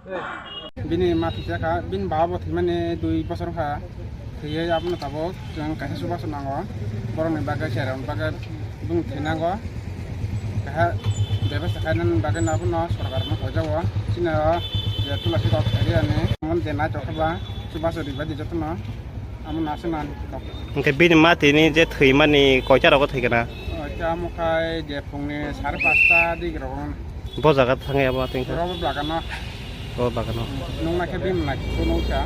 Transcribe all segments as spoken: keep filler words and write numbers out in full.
Bini ma thwi kha, bini baba bo thwimani dui bosor kha. Thwiwi abono tabuk chwng kaisa chubachu nango. Borokni bagwi, cherairokni bagwi bini thwi nango. Kaisa bebasta khainani bagwi abono sorkarno koijago. Chini o je tulasi rok khairiyani, omo de nai tongkha ba chubachu ribaidi jotono. Amo nase nang tok. Hwnkhe bini ma tini je thwimani koita rogo thwikha na? Oita amo khai je phungni sare pasta digi rogo. Bo jaga thangya bo tengkha? Rogo bagano. Bo bagano. Nung nakhe bini nai kusu nungkha.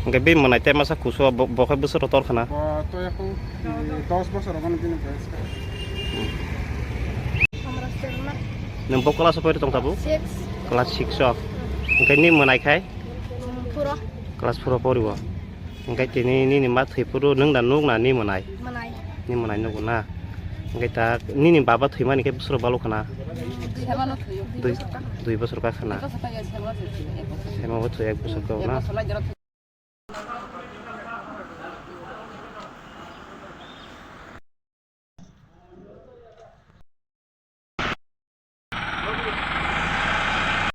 Hwnkhe bini mwnai te masa kusu bo, bo khai bwswk rotor khana? Bo to yakung dos bosor rogo bini boyes kha. Nwng bo class o pori tongkha bo? Six. Class six o. Hwnkhe ni mwnai khai? Puro. Class four o poriwo. Hwnkhe tini nini ma thwi phuru nwng da nuk na ni mwnai? Mwnai. Ni mwnai nugo na? Hwnkhe ta nini baba thwimani khe bwswk balo khana? Sebano thwiyo. Dui, dui bosor ka khana? Eko sota ya sebano thwiyo, eko sota. Sema bo thwi ek bosor ka na? Eko sota ya